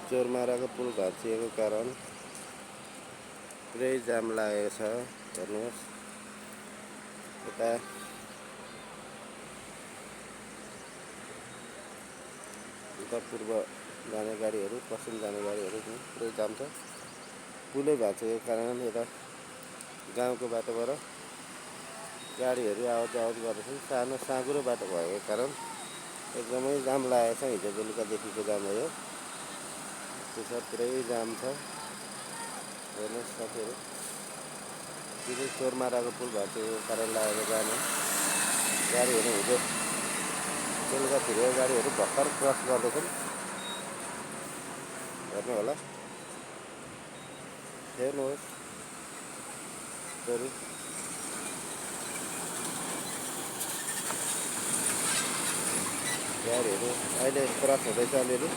चोरमाराको पुल भाँचिएको कारण पुरै जाम लागेको छ। हेर्नुहोस् यता पूर्व जाने गाडीहरू, पश्चिम जाने गाडीहरू पुरै जाम छ। पुलै भाँचिएको कारण यता गाउँको बाटोबाट गाडीहरू आवत जावत गर्दैछन्। सानो साँघुरो बाटो भएको कारण एकदमै जाम लागेको छ। हिजो बेलुकादेखिको जाम हो यो। त्यसमा पुरै जाम छ। हेर्नुहोस् साथीहरू, यो चाहिँ चोरमाराको पुल भाँचिएको कारण लागेको जाम हो। गाडीहरू हिजो बेलुकातिरको गाडीहरू भर्खर क्रस गर्दैछन्। हेर्नु होला, हेर्नुहोस् गाडीहरू अहिले क्रस हुँदैछ अलिअलि।